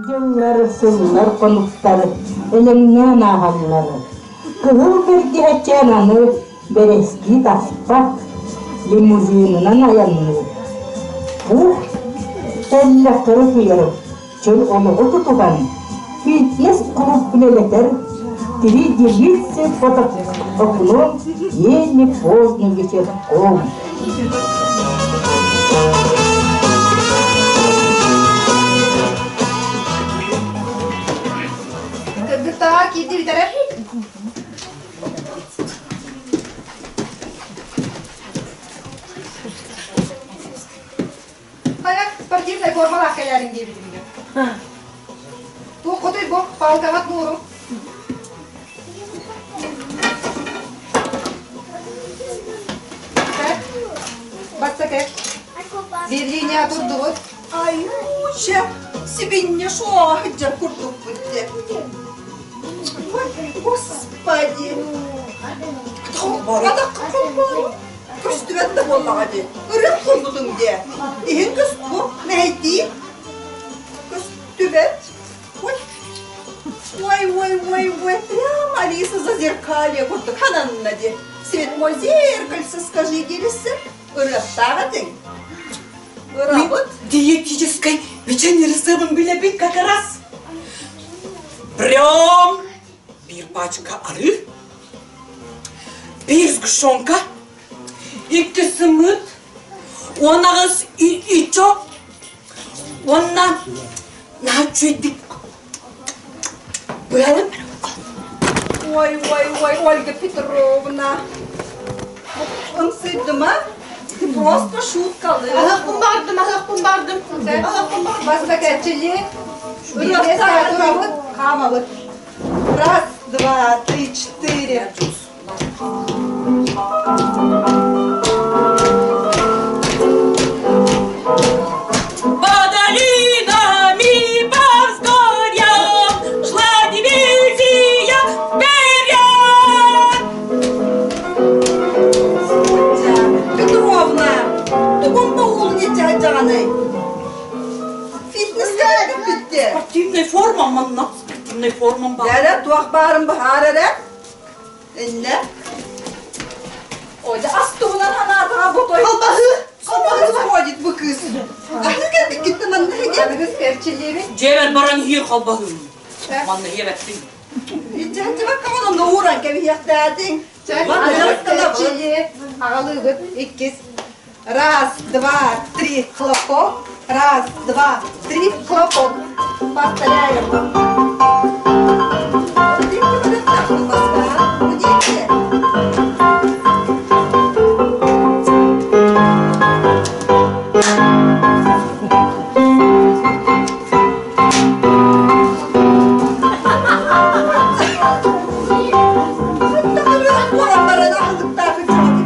Дьыллар, сыллар, хонуктар элэҥнээн ааһаллар. Кыһыл бэргэһэчээн аны бэрэскии таспат, лимузинынан айанныыр. Пух, тэллэхтэри утуйар, чөл олоҕу тутуһан, фитнес-клуб үлэлэтэр, три девицы под окном еле поздно вечерком. Кыргыттаҕа киирди бүтэрэр. Хайа, спортивнай формалаах кэлээриҥ диэбитим Туох хотуй бу, палкаҕат буору. Бастакы. Берлиня турдубут. Айууча, сибинньэ шоаҕа сылдьар курдукпут дэ. Ой, господи! Атахха холбоору. Көстүбэт да буоллаҕа дии. Ырыах буолбутуҥ дии. Иһин көспү, мэһэйдии. Көстүбэт. Ой, ой, ой, ой, ой, прямо Алиса зазеркалье курдук хананна дии. Свет мой зеркальце, скажи, диэбиссэ. Ырыахтаах этиҥ. Ырабыт. Диетическай печенье рецебын билэбин как раз. Прям биир пачка арыы, биир сгущенка, икки сымыыт, 18 ичо, уонна наһаа үчүгэйдик быһалым. Ой, ой, ой, Ольга Петровна. Ымсыйдыма? Ты просто шуткалы. Аһахпын бардым, аһахпын бардым. Аһахпын бардым. Бастакы Турабыт, хаамабыт. Раз, два, три, четыре. По долинам и по взгорьям шла дивизия вперед! Петровна, тугун баулуне дьаҕаный? Фитнеске бүттэ. Спортивная форма манна, спортивная форма бар. Дәрэ туох баарын баһаар эрэ. Иннэ. Ой, ас туһунан ханаатаҕа ботой. Халбаһы! Халбаһы сходит бу кыыс. Аһы кэлбиккиттэн манна иһигэ. Аныгыс кэрчилиэбит. Дьиэбэр баран иһиир халбаһым. Манна иһиэбэппин. Иччэхтибэккэ онно ууран кэбиһиэхтээтиҥ. Аныгыс кэрчилиэ. Аҕалыыбыт иккис. Раз, два, три, хлопок. Раз, два, три, хлопок. Повторяем.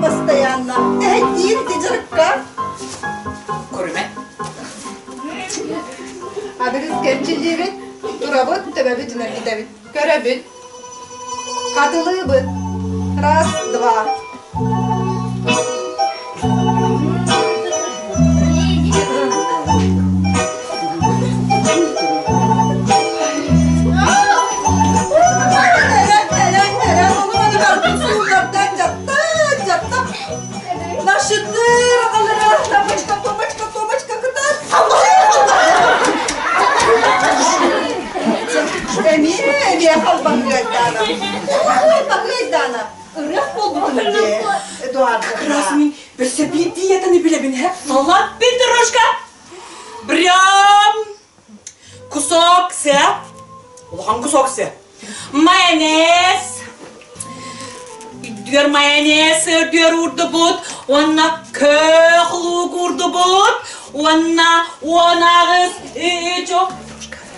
Постоянно. Эһэттиир ити дьарыкка. Көрүмэ. Адырыс кэрчиллиибит, турабыт, төбөбүт үнэргитэбит. Көрөбүт. Хатылыыбыт. Раз, два. Нашытыр алыра, тапочка, топочка, топочка, кытар. Эмиэ, эмиэ халбаҥыайдаана. Халбаҥыайдаана. Ырыах буолбутун дии, Эдуард. Как раз мин өссө биир диетаны билэбин, һэ? Салат петрушка. Прям кусок сыа. Улахан кусок сыа. Майонез. Үрдүгэр майонез үрдүгэр уурдубут уонна көөх луук уурдубут уонна 18 үч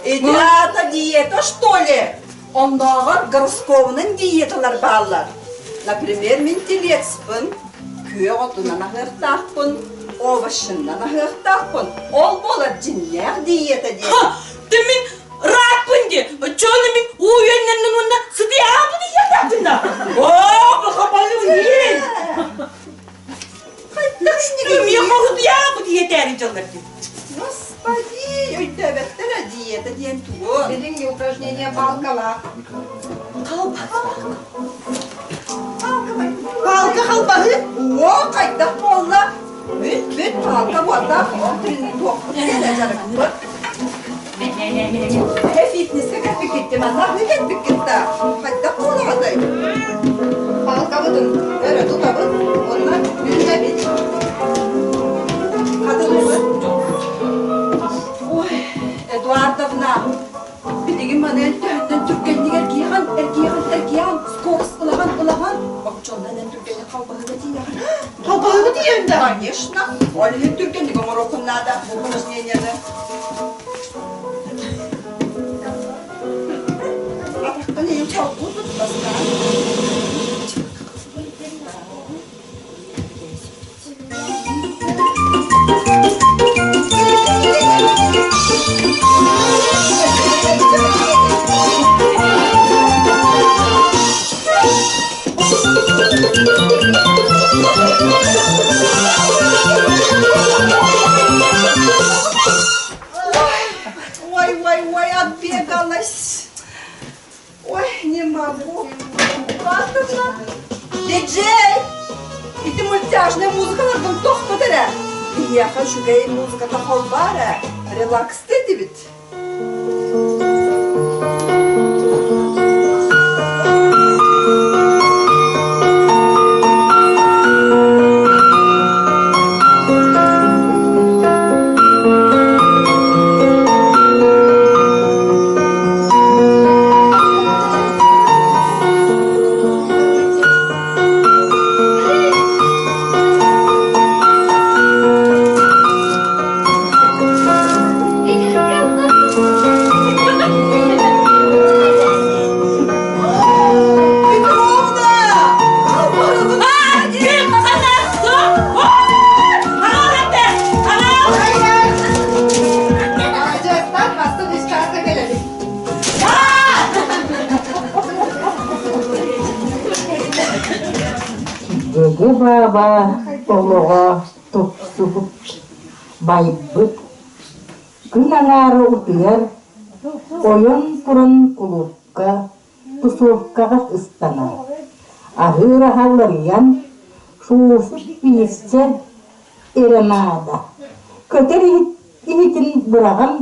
Идеята диета, что ли? Оннооҕор гороскобунан диеталар бааллар. Например, мин телецпин, күөх отунан аһыахтаахпын, овощынан аһыахтаахпын. Ол буолар дьиннээх диета диэн. Ха! Ты мин ракпын де, чоны мин уу үөннэринэн уонна сытыйаабын ийэтааппын да. Оо, бахапалым иин. Хайдах иннигин Мия хоһутуйаабыт ийэтээри дьаллар дии. Господи, өйдөөбөттөр диета. упражнениета диэн тугун? Билиҥҥи упражнение палкалаах. Палка халбаһы? Уо, хайдах буолла? Бүт, бүт, палка буолла. Ол туохпут кэлэ дьарыкпыт. Эһэ фитнескэ кэлбиккит манна аһыы кэлбиккит да? Хайдах буолаҕытай? Палкабытын өрө тутабыт уонна үүнэбит. Хатылыбыт. Ой, Эдуардовна, билигин маны төһөттөн түргэнник эргийэҕин, эргийэҕин, эргийэҕин, скорость ылаҕын, ылаҕын, оччоннон эн түргэнник халбаһыга тиийэҕин. Халбаһыга тиийэн да? Конечно, ол иһин түргэнник оҥоруоххун наада бу упражнениены. Атахтан иһин холбуу тут бастаан. Ой, ой, ой, отбегалась. Ой, не могу. Ладно. Диджей! Ити мультяшная музыкалардан тохтот эрэ. Биһиэхэ үчүгэй музыката холбаар ээ. Релаксты этибит. Петровна! Дьыаттан бастык үс чааска кэлэбит. Дьэгэ бааба олоҕо тупсубут, байбыт. Күн аҥаара утуйар, ойон туран кулуупка, тусовкаҕа ыстанар. Аһыыр аһа уларыйан, шуусук пиирсэ эрэ наада. Көтөр иһитин быраҕан,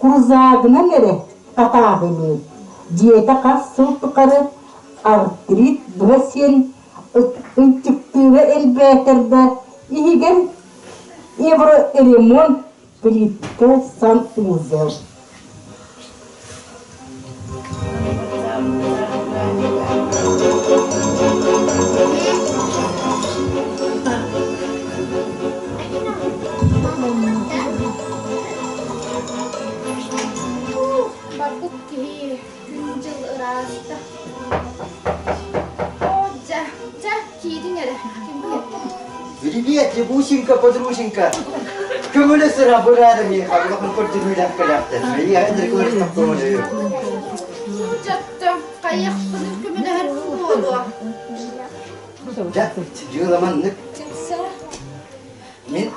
курзаагынан эрэ хатааһылыыр. Дьиэтэ хас сыл тухары артрит быһа сиэн ынчыктыыра элбээтэр да, иһигэр евроремонт плитка санузел. Барбыт киһи күн-дьыл ыраатта. Оо, дьэ, дьэ, киириҥ эрэ, ким кэллэ? Привет, Лебусенька, подруженька. Көмөлө сыра быраары миэхэ улахан көрдөрүүлээх кэлээхтэр. Миэхэ көмөлөстөх көмөлөйү. Дьаттым, хайыахпын көмөлөһөр буолуо. Дьэ, дьыаламаннык. Мин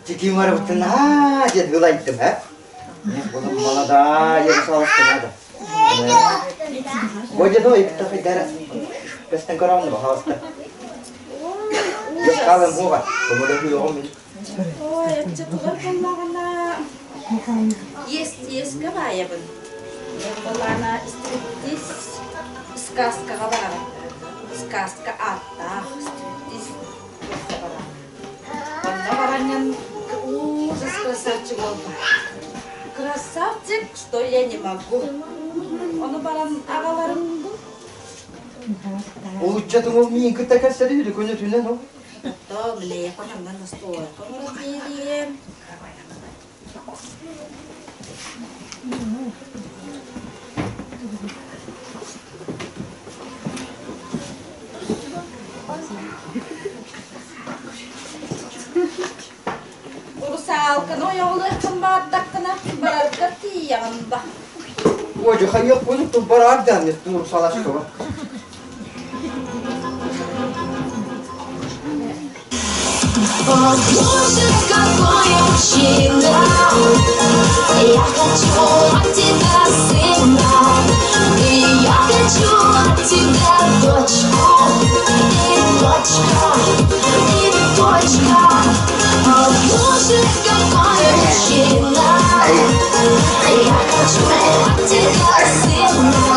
тикимарыбытын аа диэн ылайдым, э? Мен молодая, салыстым Бодя иктахайдара. Көстөн көрөҕүн баһаалыста. Дьахталым буоҕа. Көмөлөһүү оҕом мин. Ой, оччотугар буоллаҕына есть-еске баайабын. Буоллаҕына стриптиз сказкаҕа барабын. Сказка ааттаах стриптиз барабын. Онно баранньан ужас красавчик буолла. Красавчик, что я не могу. Ону баран аҕаларым Улуччатын ол миин кытта кэлсэри күнү түнэн ол. То млеко ханнан настойка дирием. Урусаалканы ойоҕолуоххун баҕардаххына бараргар тиийэҕин ба. Ой, хайыах буолук бараар даан урусалашкова. О, боже, какое мужчина! Я хочу от тебя сына, и я хочу от тебя дочку. И дочка, и дочка, о боже, какой мужчина. Я хочу от тебя сына,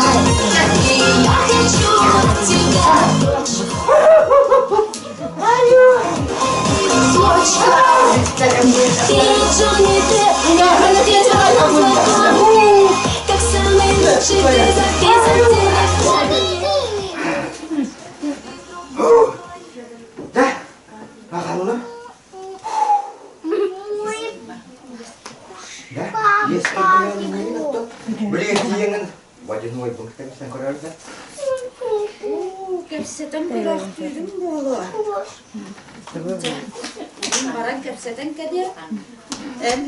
и я хочу от тебя дочку. Дочка, ты Джонни Депп, как самый лучший ты записан в телефоне. Да, аҕаллым. Да, есть Блин, тиеңин водяной бунктан көрөр да. Кэпсэтэн көрөөхтүүрүм буолуо. Баран кэпсэтэн кэлиэ. Эн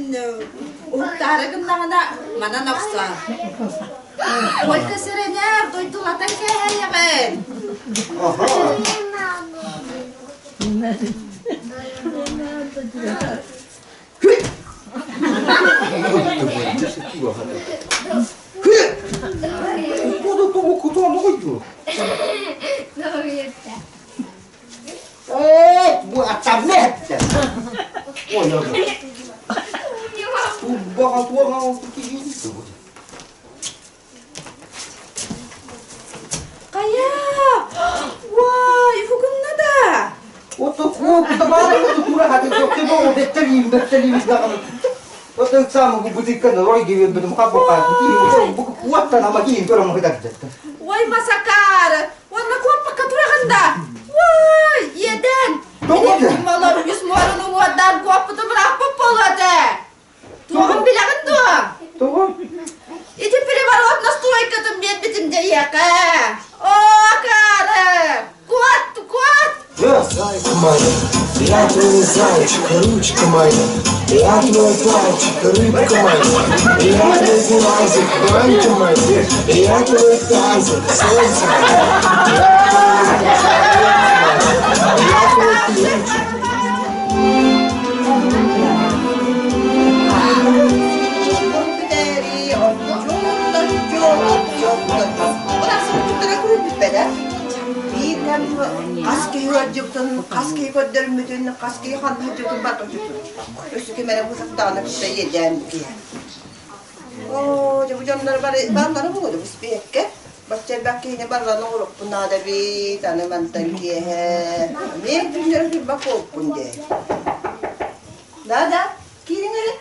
уһуктаары гыннаҕына манан охсоо. Только сэрэнээр дойдулатан кээһэйэҕин. Ээ, бу аттарны эттэ. Ой, Турбаҕа туоҕа Хайа! Уай, уһугунна да! Ото куопта баара тура хаты токте беттелиим беттелиим даҕаны. Ото самы бутыкка рой гибен бутум хаппа куоттан ама киин көрөм хытар Ой, масакар! Уонна куоппакка тураҕын да! Уой, иэдэн! Малар үс муорун уҥуордаан куоппуту бырааппыт буолуо этэ! Туоҕун билэҕин дуо? Тоҕо? Ити переворот настройкатын биэрбитим дьэйиэхэ! Оо, акаары! Куот, куот! Зайка моя, я твой зайчик, ручка моя, я твой пальчик, рыбка моя, я твой глазик, банька моя, я твой тазик, солнце мое, я твой ключик. Хас киһи ыалдьыбытын, хас киһи көрдөрүммүтүн, хас киһи ханна сылдьыбытын барытын Өссө ким эрэ бу саттаҕына кытта иэдээн киһи. Оо, дьэ бу дьоннор бары бааллара буолуо да бу Бачча элбэх киһини барыларын оҥоруохпун наада эбит, аны мантан киэһэ эмиэ күннэри турбат буолпун дии. Да-да, киириҥ эрэ.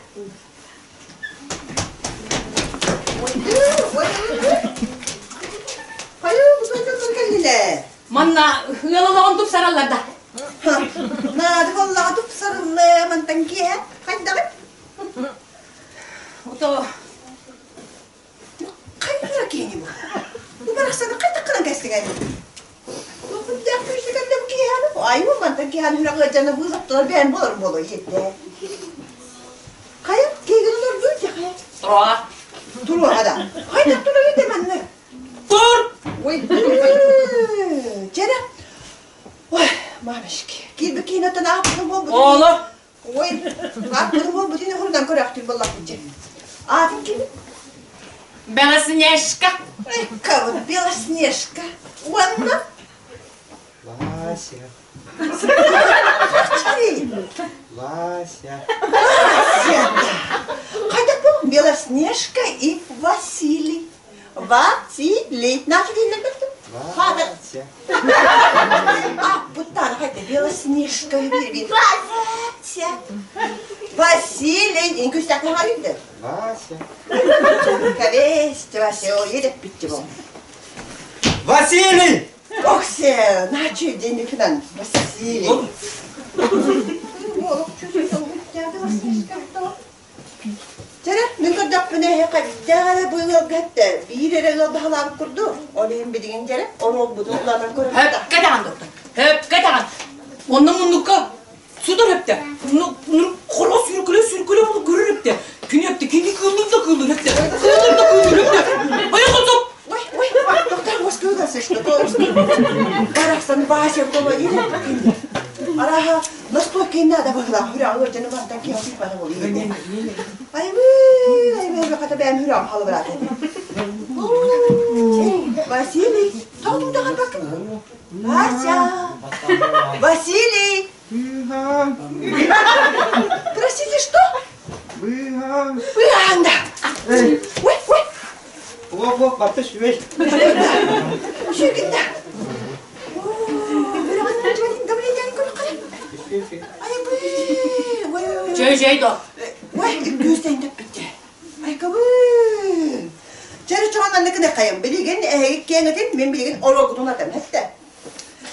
Хайыы, бу дьоннор кэллилэр. Манна ыал олоҕун тупсараллар да. Наада буоллаҕа тупсарыллыы, мантан киэһэ хайдаҕый? Ото Хайдах киһини бу? Бу барахсаны хайдах гынан кэстиҥэй? Курдаах күүсэ кэллэ бу киэһэни. Айуу, мантан киэһэни үрэх ыалдьана быыс оттолор бэйэм буолар буолуо иһиттэ. Хайа, киһигин олордуу дьэ хайа? Туруоҕа. Туруоҕа да. Хайдах турар этэ манна? Тур! Ой, чэрэ. Ой, мамочки, киирбит киинэттэн ааппытын буолбутун. Ооло. Ой, ааппытын буолбутун уһунан көрөөхтүүр буоллахпыт дьэ. Аатын ким? Белоснежка. Экка, вот Белоснежка. Уонна? Вася. Вася. Вася. Хайдах бу Белоснежка и Василий. Василий. Наша день Вася. А, буттан хайда Белоснежка Вася. Василий. Инкүстәк харыйды. Вася. Кавесть, Вася, едет питтевом. Василий! Ох, се, начи день финан. Василий. Чэрэ, мин көрдөхпүнэ хайдах бу ыалга эттэ, биир эрэ ыал баһылаабыт курдук. Ол иһин билигин дьэрэ, оруолбутун улаатан көрөбүт. Хөпкө даҕан доктор. Хөпкө даҕан. Онно муннукка судар өптө. Нур хоро сүүркөлө сүүркөлө буолу көрөр өптө. Күнү өптө. Кини кыыллыр да кыыллыр өптө. Кыыллыр да кыыллыр өптө. Ой, хотоп. Ой, ой, доктор, москвада что Барахсан Вася тола Араха, Настолько и надо было, хүрэ ыалдьаны бартан киһи сыппата буолуо. Айбы, айбы, хата бэйэм хүрэҕим халыбыраата. Василий, тоҕо туудаҕарбаккын? Вася! Василий! Простите, что? Быыһаан. Быыһаан да. Ой, ой. Уох, барта үчүгэй. Үчүгэй да. Чөй чөй до. Ой, күүстэн тэппитте. Айкабы. Чэрэ чоҕон манныкын хайым. Билигин эһиги киэҥэтин, мин билигин орогутун атам хэтте.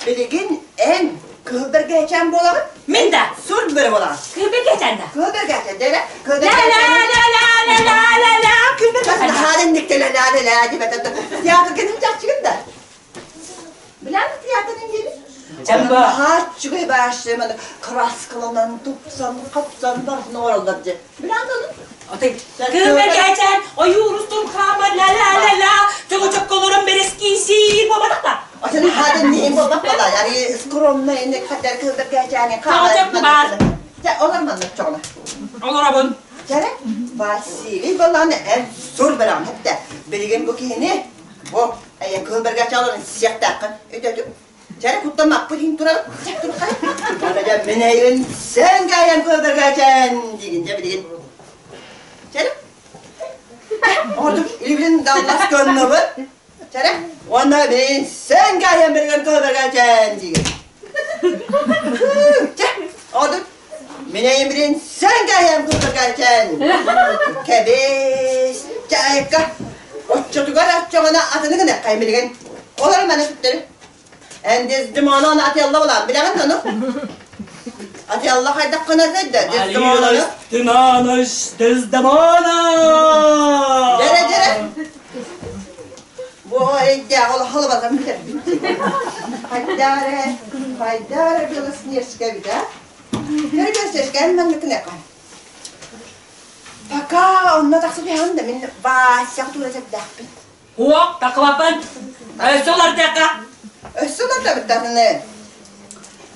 Билигин эн кыһыл бэргэһэчээн буолаҕын. Мин да. Сур бөрө буолаҕын. Кыһыл бэргэһэчээн да. Кыһыл бэргэһэчээн дэрэ. Кыһыл Ла ла ла ла ла ла ла ла. Кыһыл бэргэһэчээн хаалын никтеле ла ла ла диэбэтэ. Театр кэнин чахчыгын да. Билэн театрын диэби. Чамба. Хааччыгай баашшы маны краскаланан тупсан хапсан барытын оҥороллор дьэ. Билэн да Отой кыһыл бэргэһэчээн ойуур устун хаамар ла ла ла ла чоҥочокколорун бэрэскиисиир буолбатах да. Отон хаадын ниин буолбат буолла. Яри скромно инник хаттар кыһыл бэргэһэчээни Чоҥочок баар. Дьэ, олор маннык чоҕуна. Олоробун. Дьэрэ, Василий балааны эн сур бэрэҕин хэттэ. Билигин бу киһини бу эйэн кыһыл бэргэһэчээн олорон сиэхтээххин. Өйдөтүм. Дьэрэ куттаммаппыт иһин турар. Дьэ, турхай. Аны дьэ мин эйигин сен кайан кыһыл бэргэһэчээн диигин дьэ билигин. Чэрэ. Ордук илибин даллас көннөбүт. Чэрэ. Уонна мин сен кайан берген кыһыл бэргэһэчээн диигин. Чэ, ордук мин эйимбирин сен кайан кыһыл бэргэһэчээн. Кэбис. Чэ, айыкка. Оччотугар оччоҕуна атыны гына хаймилигин. Олор маны сүттэри. Эн Дездемона атыалла булан билэҕин ону? Атыалла хайдах гына да Дездемонаны? Тынаныш Дездемона! Дьэрэ дьэрэ. Бу эйдээх ол халыбатан бүтэрбит. Хайдара, хайдара Белоснежка эбит, а? Белоснежка эн манныкын эқан. Пока онно тахса түһэҕин да мин Вася тура сэрдээхпин. Уох, такылапын. Өссө олордуохха. Өссө олордобуттарыны.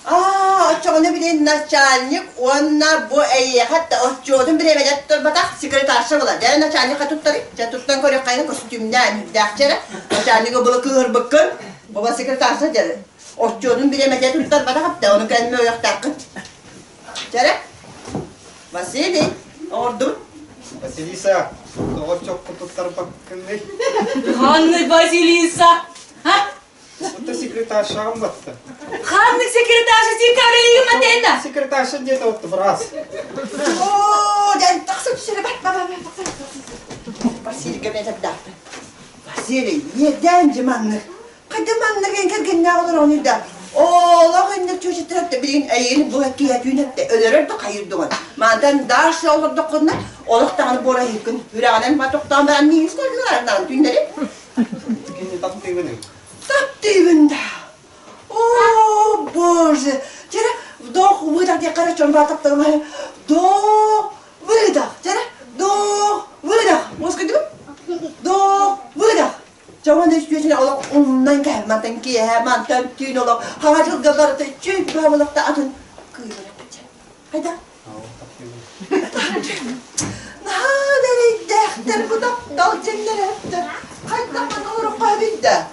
Аа, оччоҕуна билин начальник уонна бу эйиэхэ отчуотун бириэмэтэ туттарбатах секретарша буолар. Дьэ, начальникка туттарый. Дьэ, туттан көрүөххэ костюмнаан үрдээхчэ эрэ. Начальнигы былы кыыһырбыккын. Бу секретарша дьэ, отчуотун бириэмэтэ туттарбатах эптэ, ону кэннэ өлүөхтээххин. Чэрэ, Василий, оҥордубут. Василиса, тоҕо чокку туттарбаккыный? Ханнык Василиса? А? Это секретаршаҕым батта. Ханнык секретарша син каврилиим матенна? Секретарша где-то вот в раз. О, дядь, тахса түсірі бар, бар, бар, бар, Василий кабинет Василий, еден жыманнык. Хайда маннык эн кэргэннээх олороҕун да олох инник чүөчэтэрэтте билигин эйигин бу киһи түүнэтте өлөрөр да хайырдыгын мантан дальше олордоххуна олох даҕаны буорайыккын үрэҕинэн ба тохтоон баран миигин скоргыларнаан түүннэри Кини таптыыбын таптыыбын да о боже Тере вдох выдох диэххэ эрэ дьон баа тапталым вдох выдох тере вдох выдох муоскайдыбын вдох выдох Дьоҥун үстүөтүнэ олох умнан кэһэн мантан киэһэ мантан түүн олох хаҥа дьылга барыта чүй баабылахта атын кыыһыраппыт. Хайда? Наһаа да эрэйдээхтэр бу таптал дьэннэрээттэр. Хайдах манна олороххо эбит да?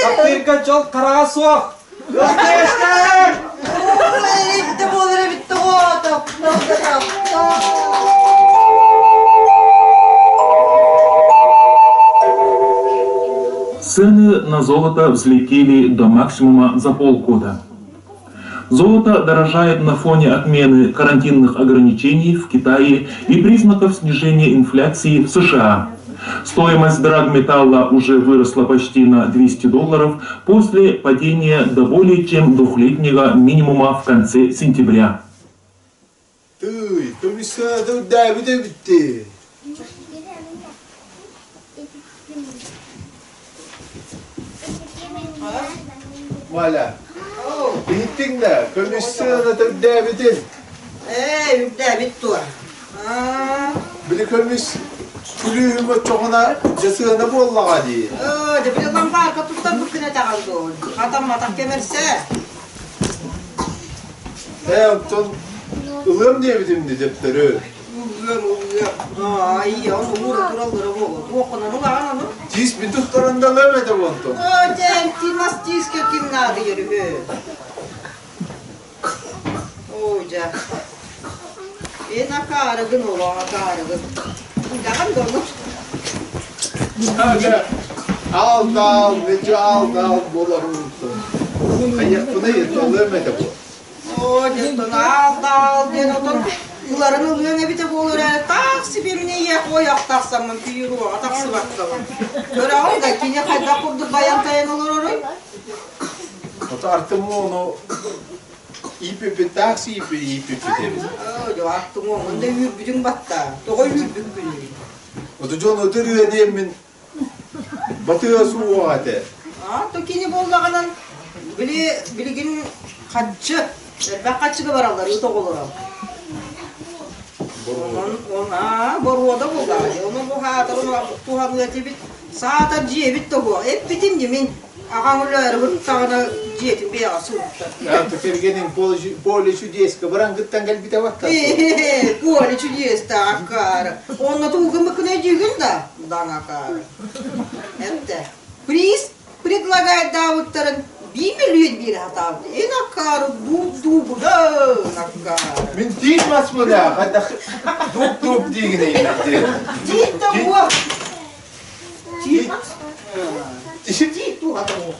Таптыырга дьол хараҕа суох. Ыалдьыттар! Эрэйдэ буолар эбит тоҕо таптал да таптал. Цены на золото взлетели до максимума за полгода. Золото дорожает на фоне отмены карантинных ограничений в Китае и признаков снижения инфляции в США. Стоимость драгметалла уже выросла почти на 200 долларов после падения до более чем двухлетнего минимума в конце сентября. Тыый, көмүс үрдээбит эбитти. Валя, иһиттиҥ да, көмүс сыаната үрдээбитин. Ээ, үрдээбит туо. Били көмүс күлүүһүм оччоҕуна дьэ сыана буоллаҕа дии. Оо, дьэ били лампаарка туттарбыккын этэҕин дуо? Хатамматах кэмэрсэ. Ээ, оттон ылыам диэбитим дии төптөрү. Ылыам, ылыам. Ай, ону уура тураллара буолуо. Туоххунан ылаҕын ону? Тииспин туттаран да ылыам этэ буонтон. Оо, дьэ, тимас тиискэ ким наадыйар үһү? Оо, дьэ. Эн акаарыгын олох акаарыгын. Үлэҕин да ону. Ал-дал, мечи ал-дал буоларын Хайыахпыный, ылыам этэ буо. Оо, дьэ, аал-даал диэн отон ыларын ылыаҥ эбитэ буолар ээ, таах сибиэминэ ийэх ойох тахсаммын пируоҕа тахсыбаккабын. Көрөҕүн да, кини хайдах курдук байан-тайан олороруй? Ото Артемону ииппиппит сииппи ииппиппит эбит. Оо, дьэ, Артемоҥун да үүрбүтүҥ батта. Тоҕо үүрбүккүнүй? Ото дьон ытырыа диэммин батыа суоҕа этэ. А, то кини буоллаҕынан били билигин хаччы, элбэх хаччыга бараллар ыт оҕолоро. Онон, он, аа, боруода буоллаҕа дии. Ону бу хаатар туһаныа этибит. Саатар дьиэбит тоһуо. Эппитим дии мин аҕаҥ өлөөрү саҕана дьиэтин бэйэҕэ суруттар. Кэргэниҥ поле чудеска баран кыттан кэлбитэ баттар. Поле чудеста акаары. Онно тугу дьүүгүн да? Даҥ акаары. Этте. Приз предлагает даабыттарын биир мөлүйүөн биир хатаабыт. Эн акаары дууп-дуубудан акаары. Мин тиит масмына хайдах дууп-дууп диигинейин Тиит да буо.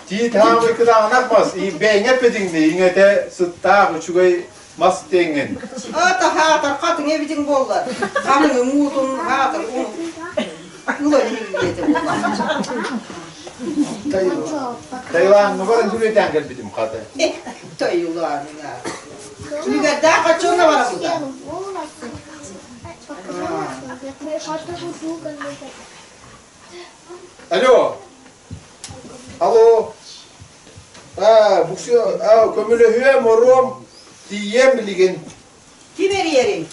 Тиит хаамый кытаанах мас, бэйэҥэ эппитиҥ иҥэтэ сыттаах үчүгэй мас тиэҥҥин. Ата хаатар хатыҥ эбитиҥ буоллар. Хатыҥы муутун хаатар ыла иһиллиэтэ буолла. Таилаҥҥа баран күрүөтээн кэлбитим хата. Таилаҥҥа. Үлүгэрдээх хаччыҥна барабыта. Алло. Алло. Аа, буксы, аа, көмөлөһүөм, оруом, тиийиэм билигин. Ким эрийэрий?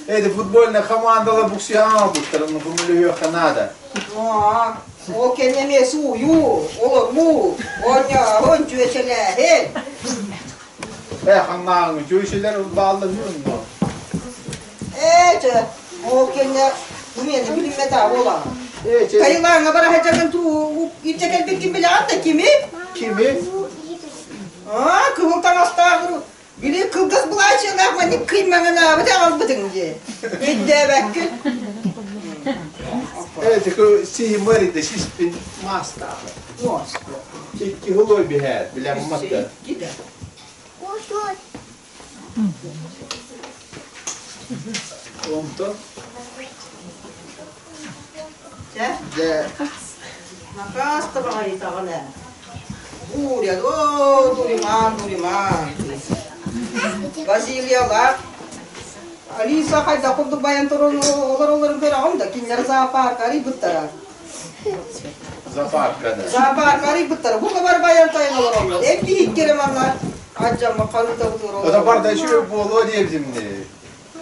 Эти футбольная командалар буксуйаҕа оҥорбуттарын көмөлөһүөххэ наада. Аа, ол кэннэ эмиэ сууйуу, олоруу, оонньооһун, чүөчэлээһин. Ээ, ханнааҕы чүөчэлэр бааллар үһү Ээ, чэ, ол кэннэ миэнэ билиммэтэ буолаҕын. Ээ, чэ. Таилаҥҥа бара сылдьаҥҥын туу илдьэ кэлбиккин билэҕин да кими? Кими? Аа, кыһыл таҥастаах били кылгас былаачыйалаах маннык кыймаҥынаабыт аҕалбытыҥ дии. Өйдөөбөккүн. Ээ, тику сиһимэр сиспин маастаах. Икки хылой биһээт, билэммат да. Онтон Чэ, дьэ накаас-та баҕайытаҕын ээ. Буря, оо, дуриман, дуриман. Базилиялаах Алиса хайдах курдук байан туран олороллорун көрөҕүн да, кинилэр зоопарка арыйбыттара. Зоопарка да. Зоопарка арыйбыттара. Бу бар байан тайан олороллор. Эп биһиккэрэ манна адьамма ханыта бутур Ото барда үчүгэй буолуо диэбитимни.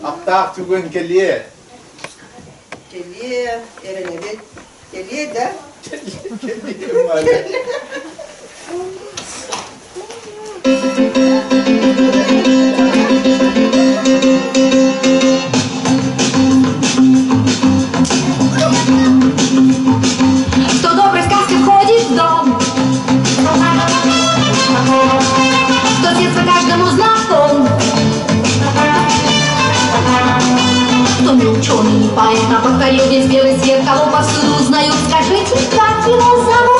Аптаах түгэн кэлиэ. Кэлиэ, эрэнэбит. Кэлиэ да. Кэлиэ, Кто доброй сказке входит в дом, Кто с детства каждому знаком, Кто не ученый, не поэт, а покорил весь белый свет, Кого повсюду узнают, скажите, как его зовут?